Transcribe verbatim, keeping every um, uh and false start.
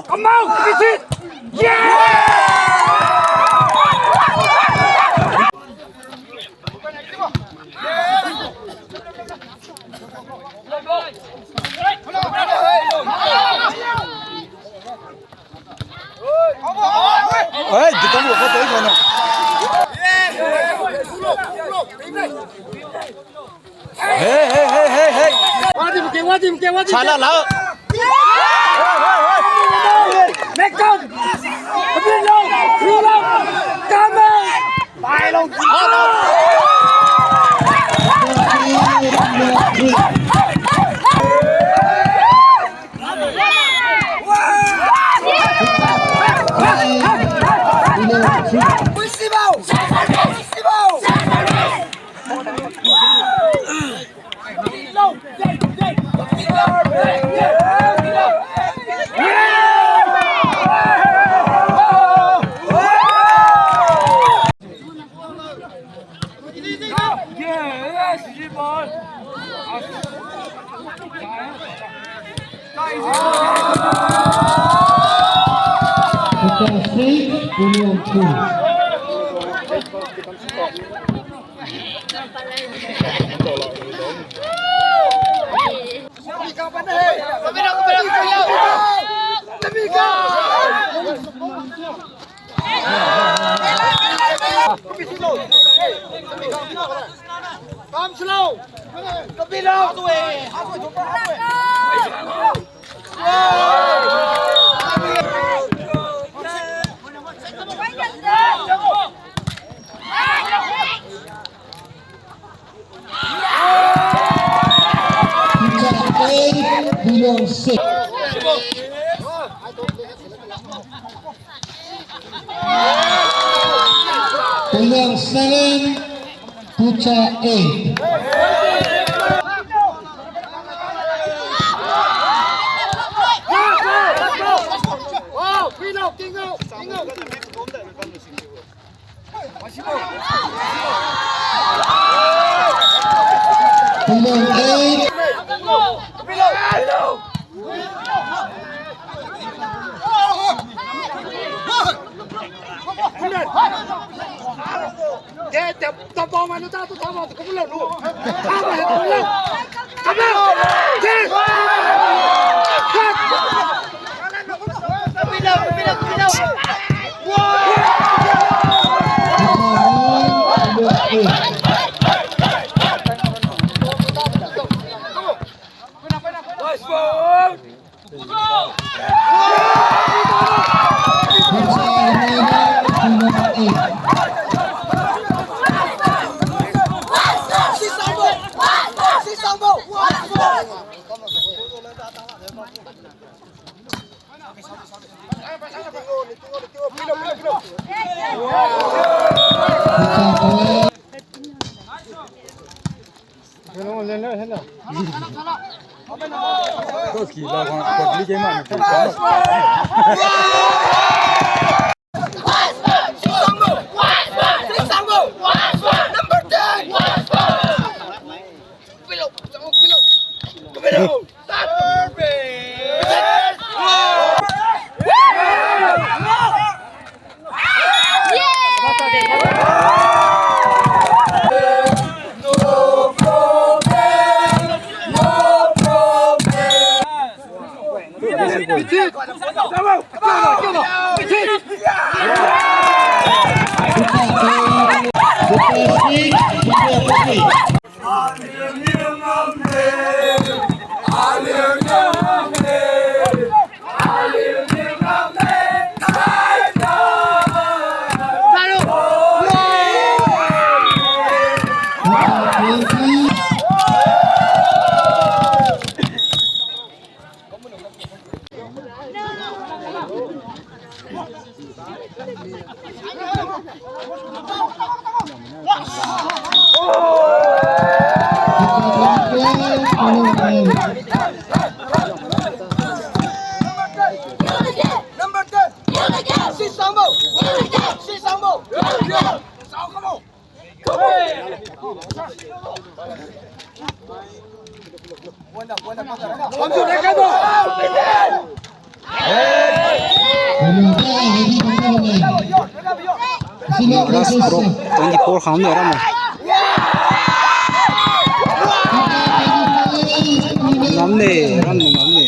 Come out, visit! Yeah! Hey, di kamu ko to ibo na. Hey, hey, hey, hey, hey. Wadim ke, wadim ke, wadim ke. Chala lao. Mekam. Abin lao, ru lao. Kame. Bai lao. Eight, Bilong six. Bilong seven, Pucha eight. Bilong eight. Number ten. Sisangbo. Sisangbo. Last crop twenty-four khang ni ram. Ngam ne, ram ne ngam ne.